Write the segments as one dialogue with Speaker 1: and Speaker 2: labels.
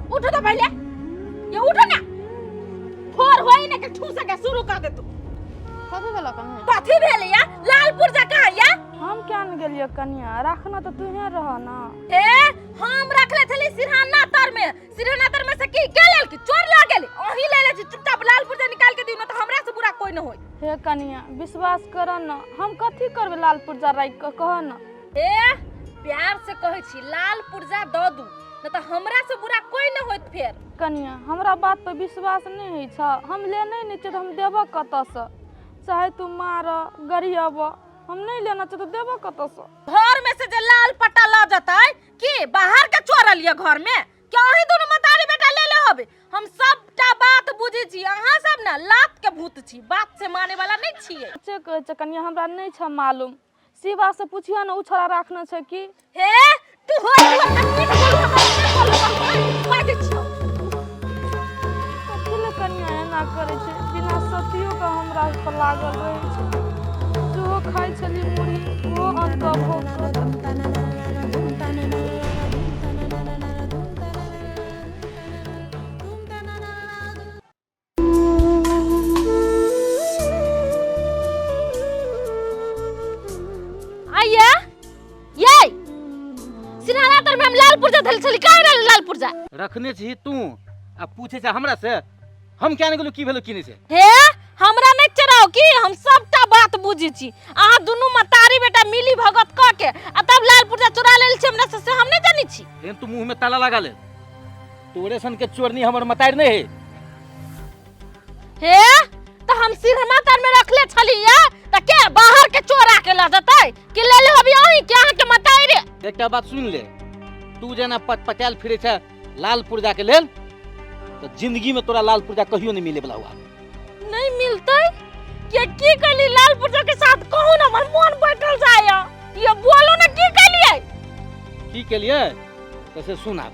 Speaker 1: उठो तो पहले, ये उठो ना। भोर होई ने के ठूसा के शुरू कर दे तू।
Speaker 2: कथी भेल कनिया?
Speaker 1: कथी भेल या? लाल पुर्जा कहाँ या?
Speaker 2: हम क्या न गेलियै कनिया, रखना तऽ तुहे रह ना।
Speaker 1: ए हम रखले छली सिरहाना तर में, सिरहाना तर में से की के लेल की चोर ला गेली? अही ले ले छी, चुपचाप लाल पुर्जा निकाल के दियो ना त हमरा से बुरा कोई न होई।
Speaker 2: हे कनिया विश्वास कर न, हम कथी करबै लाल पुर्जा राखि कऽ, कह न।
Speaker 1: ए प्यार से कहै छी लाल पुर्जा दऽ दू, न त हमरा से बुरा कोई न होइत फेर।
Speaker 2: कनिया हमरा बात पर विश्वास नहि होइ छ, हम लेने नहि छियै तऽ हम देबऽ कतऽसँ? चाहे तू मार गरियब, हम नहि लेना छै तऽ देबऽ कतऽसँ?
Speaker 1: घर में से जे लाल पट्टा लऽ जतै की बाहर के चोरल ये घर में? के अही दुनू मतारी बेटा ले ले हबे? हम सबटा बात बुझै छी, अहाँ सब ना लात के भूत छी, बात से माने वाला नहीं छियै।
Speaker 2: से कहै छै कनिया हमरा नहि छ मालूम, शिवा से पुछियो ने, उ छोड़ा राखने छै की।
Speaker 1: हे तू हो बाजै छियौ।
Speaker 2: कथी लए कनिया एना करै छै? बिना सतियो के हमरा पर लागल रहै छै। जेहो खाइ छली मुरही ओहो अनकऽ भोग कऽ।
Speaker 1: आइया ये सिरहाना तर में हम लाल पुर्जा धल छली, काहे रहल लाल पुर्जा?
Speaker 3: रखने छी तू आ पूछे छै हमरा से, हम क्या नहीं गेलू की भेलो की नहीं से।
Speaker 1: हे हमरा नहीं चढ़ाओ की, हम सबटा बात बुझी छी। अहाँ दुनू मतारी बेटा मिली भगत क के आ तब लाल पुर्जा चोरा लेल छी हमरा से, से हम नहीं जानी छी।
Speaker 3: एहन तू मुंह में ताला लगा ले, तोरे सन के चोरनी हमर मतारी नहीं है।
Speaker 1: हे तो हम सिरमा तर में रखले छली या त के बाहर के चोरा के ल जतै कि ले ले अभी अहीं के अहाँ के मतारी रे।
Speaker 3: एकटा बात सुन ले, तू जेना पटपटायल फिरे छै लाल पुर्जा के लेल, तो जिंदगी में तोरा लाल पुर्जा कहियो नहीं मिले वाला हुआ।
Speaker 1: नहीं मिलतै के की कहली लाल पुर्जा के साथ? कहू ना, हमर मन बैठल जाय। ये बोलू ना की कहलियै?
Speaker 3: की केलियै तो से सुन आप।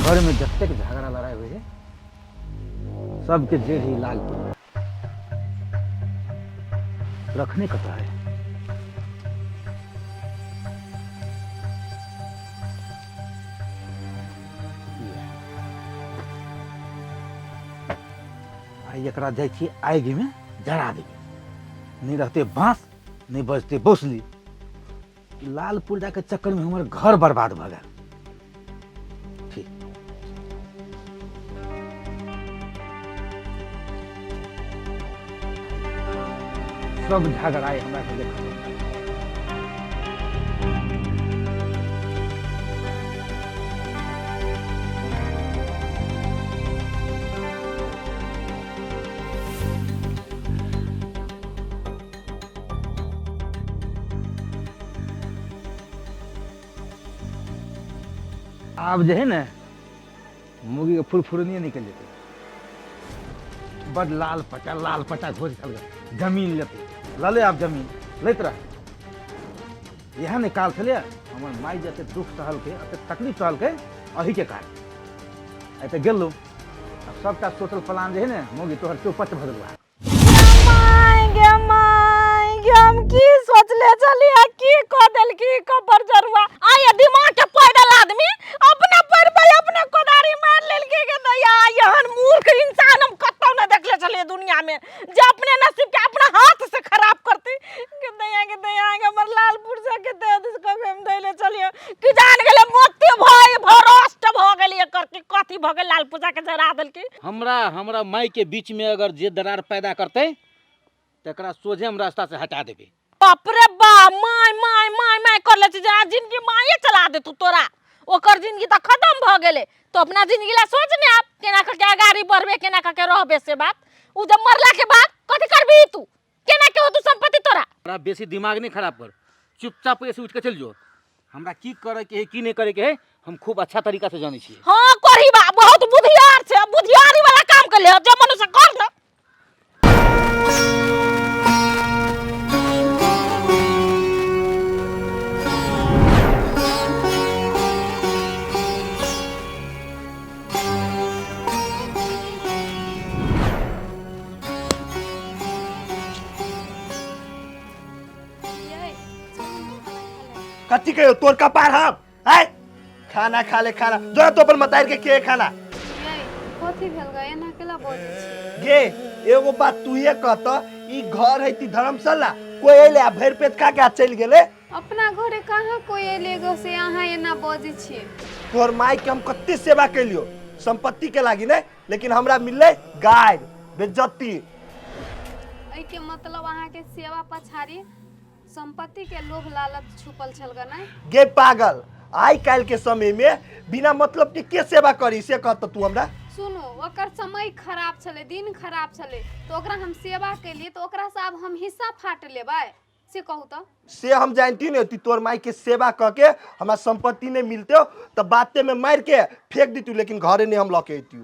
Speaker 3: घर में जतेक झगड़ा लड़ाई हुए है सबके जेड़ ही लाल पुर्जा रखने कत है। आइ एकरा जाइ छियै आगिमे जरा देबै, नहि रहतै बाँस नहि बजतै बौसली। लाल पुर्जाके चक्करमे हमर घर बर्बाद भऽ गेल। ठीक सब झगड़ा हमरा सबके खत्म। आब जे है ने मुर्गी के फुरफुरनिए निकलि जेतै। बड लाल पटा लाल पटा घोष छल, जमीन लेतै, लऽ ले आब जमीन लैत रह। इएह ने काल छलै हमर माय जे एते दुख सहलकै, एते तकलीफ सहलकै अहीके कारण। आइ तऽ गेलहुँ आब सबटा सोचल प्लान जे है ने मौगी तोहर चौपट भऽ गेलौ।
Speaker 1: माय गे माय गे, हम की सोचले छलियै की कऽ देलकी कबर जरुआ। आय दिमाग के पैदल आदमी अपने पैर पे अपने कोदारी मार लेलकै गे दैया। एहन मूर्ख इंसान हम कतौ नहि देखले छलियै दुनिया में जे अपने नसीब के अपना हाथ से खराब करते। गे दैया गे दैया गे, हमर लाल पुरजा के दे दिस कभी हम दैले छलियै कि जान गेलै मोती भय भरोस्ट भऽ गेलै एकर कि कथी भऽ गेल लाल पुरजा के जरा देलकै।
Speaker 3: हमरा हमरा माय के बीच में अगर जे दरार पैदा करते तकरा सोझे हम रास्ता से हटा देबे।
Speaker 1: बाप रे बा, my my my my कर ले छी जे जिंदगी माये चला दे तू तोरा, ओकर जिंदगी तऽ खत्म भऽ गेलै। तो अपना जिंदगी ला सोच ने आप केना करके अगाड़ी बढ़बे, केना करके रहबे से बात। उ जब मरला के बाद कथी करबी तू, केना के होतू संपत्ति तोरा?
Speaker 3: तोरा बेसी दिमाग नहीं खराब कर, चुपचाप ऐसे उठ के चल जो। हमरा की करे के है की नहीं करे के है हम खूब अच्छा तरीका से जानै छियै।
Speaker 1: हाँ करही बा, बहुत बुधियार छै, बुधियारी वाला काम कर ले, जब मनुष्य कर ना।
Speaker 4: कथी कहियो तोर कपार हम आय खाना खा ले खाना जो तो अपन मतार के के खाना।
Speaker 5: यै कथी भेल ग, एना केला बजै छी?
Speaker 4: गे एगो बात तू ये कहत, ई घर है ती धर्मशाला, कोई अइले आ भरि पेट खा के आ चलि गेले?
Speaker 5: अपना घरे कहाँ कोई अइले गो से अहाँ एना बजै छियै?
Speaker 4: तोहर माय के हम कते सेवा कैलियो संपत्ति के लागी ने, लेकिन हमरा मिलले गाय बेइज्जती।
Speaker 5: एहिके मतलब अहाँके सेवा पछाड़ी संपत्ति के लोभ लालच छुपल छल ग नै?
Speaker 4: गे पागल, आइ काल्हि के समय में बिना मतलब के के सेवा करी से कहत तू हमरा?
Speaker 5: सुनू, ओकर समय खराब छलै, दिन खराब छलै, तऽ ओकरा हम सेवा केलियै तऽ ओकरा से आब हम हिस्सा फाट लेबै से कहू तऽ?
Speaker 4: से हम जानती नहीं होती, तोर माई के सेवा कह के हमरा संपत्ति नहीं मिलते हो तो बाते में मार के फेंक दी तू, लेकिन घरे नहीं हम लके अइतियू।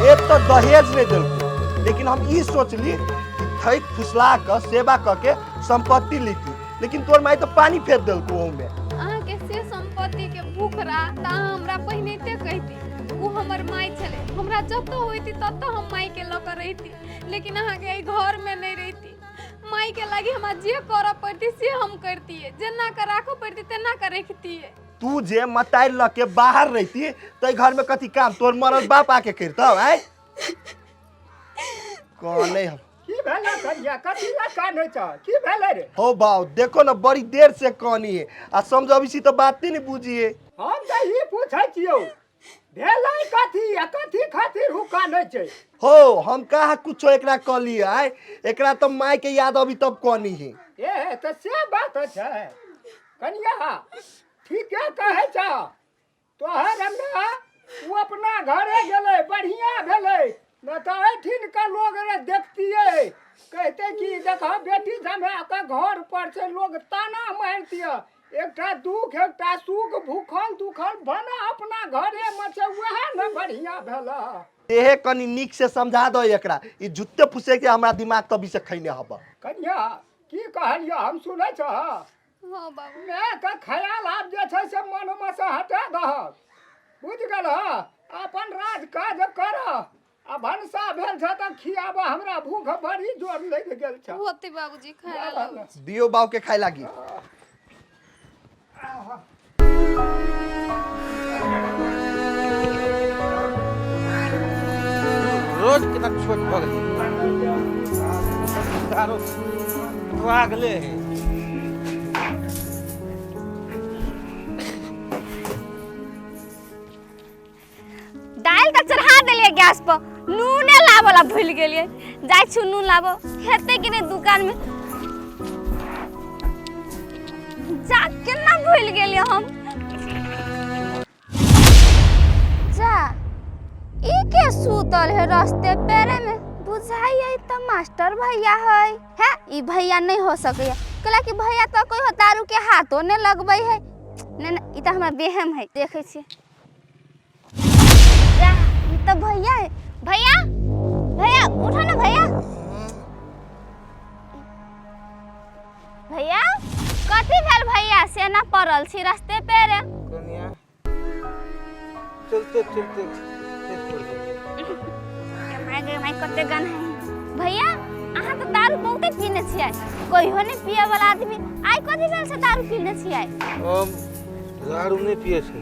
Speaker 4: एक तो दहेज नहीं दिलको, लेकिन हम ई सोचली कि थैक फुसला के सेवा कह के संपत्ति लीती, लेकिन तोर माई तो पानी फेंक दिलको ओमे।
Speaker 5: अहाँके से संपत्ति के भूख रहा तऽ अहाँ हमरा पहिनैते कहिती। ओ हमर माय छलै, हमरा जतऽ होइती ततऽ हम माय के लऽ कऽ रहिती, लेकिन अहाँके एहि घर में नहीं रहिती। माय के लागी हमरा जे करऽ पड़ती से हम करतियै, जेना कऽ राखऽ पड़ती तेना कऽ रखतियै।
Speaker 4: तू जे मतारि लऽ के बाहर रहिती तऽ घर में कथी काम तोर मरल बाप आके करतौ? आय कहले हम
Speaker 6: की भेलै कनिया, कथी लए कानै छह, की भेलै रे?
Speaker 4: हो बाउ देखो ना बड़ी देर से कहनी है आ समझाबी छी तो बात नहीं बुझिए।
Speaker 6: हम तऽ ई पूछै छियौ भेलै कथी आ कथी खातिर हु कानै छै?
Speaker 4: हो हम कहाँ कुछो एकरा कहली आय, एकरा तो माय के याद अभी तब कहनी है।
Speaker 6: ए तऽ से बात छै कनिया, ठीके कहै छह, तोहर हमरा ओ अपना घरे गेलै बढ़िया भेलै, न तऽ एहिठिन के लोग रे देखतियै कहते कि देखह बेटी जमाके घर पर से लोग ताना मारितियै, एकटा दुख एकटा सुख भूखल दुखल बना अपना घरे में छै वएह ने बढ़िया भेल।
Speaker 4: एहे कनी नीक से समझा दो एकरा, ई झुत्ते फुसे के हमरा दिमाग तभी से खैने हब।
Speaker 6: कनिया की कहलियै हम सुनै छह?
Speaker 5: हाँ बाबू।
Speaker 6: मायके ख्याल आब जे छै से मनमे से हटा दहक, बुझि गेलह? अपन राज काज कर आ भनसा भेल छ तऽ खियाब, हमरा भूख बड़ी जोर लागि गेल छ।
Speaker 5: होते बाबूजी खाय ला
Speaker 4: दियो बाबू के खाय लागी।
Speaker 3: रोज कितना छोट भऽ गेलै, आरो लागले है।
Speaker 7: दालि तऽ चढ़ा देलियै गैस पर, नूने लाबऽ ला भूलि गेलियै। जाइ छी नून लाबऽ, हेतै कि नहि दुकान में? जा केना भूलि गेलियै हम। जा ई के सुतल है रास्ते पेरे में, बुझाइए तऽ मास्टर भैया है। है ई भैया नहीं हो सकैया, कहला कि भैया तऽ कोई दारू के हाथो नहीं लगबै है। नहीं नहीं ई तऽ हमरा बेहम है, देखै छियै। जा ई तऽ भैया है। भैया भैया उठो ना भैया। भैया कथी भेल भैया से ना पड़ल छी रास्ते पेरे?
Speaker 3: कनिया चलते चलते
Speaker 7: my गे my कते गन है। भैया अहाँ तऽ दारू बहुते पीने छियै, कहियो नहीं पिए वाला आदमी आइ कथी भेल से दारू पीने छियै?
Speaker 3: हम दारू नहीं पिए छी,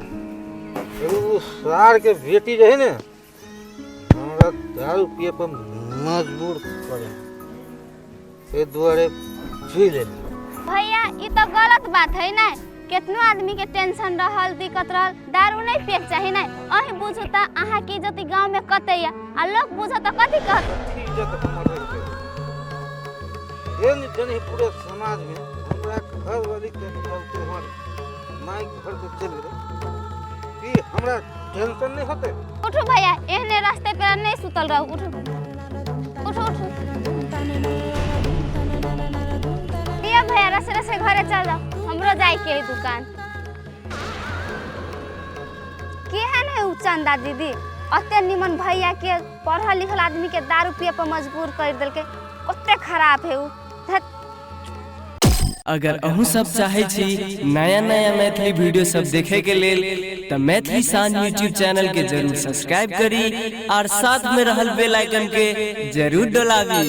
Speaker 3: एगो सार के बेटी रहे ने हमरा दारू पिए पर मजबूर करे, एहि दुआरे पी लेली।
Speaker 7: भैया ई तो गलत बात है ना, केतनो आदमी के टेंशन रहल दिक्कत रहल दारू नहीं पिए के चाही ना। अहीं बुझू त अहाँ के इज्जत गांव में कते या आ लोग बुझत त कथी कहत?
Speaker 3: इज्जत हमर रहिते एहन जन पूरे समाज में हमरा घर वाली के चलते हमर माय घर से चलि गेलै, की हमरा टेंशन नहीं होते?
Speaker 7: उठू भैया, एहने रास्ते पे नहीं सुतल रहू, उठू उठू उठू। लिया भैया रसे रसे घरे चल जाओ, हमरो जाए के है दुकान। केहन है उ चंदा दीदी, अते निमन भैया के पढ़ल लिखल आदमी के दारू पिए पर मजबूर कर देलकै, कते खराब है उ।
Speaker 8: अगर अहूँ सब चाहे छी नया नया मैथिली वीडियो सब देखे के लेल त मैथिली शान यूट्यूब चैनल के जरूर सब्सक्राइब करी और साथ में रहल बेल आइकन के जरूर दबाबी।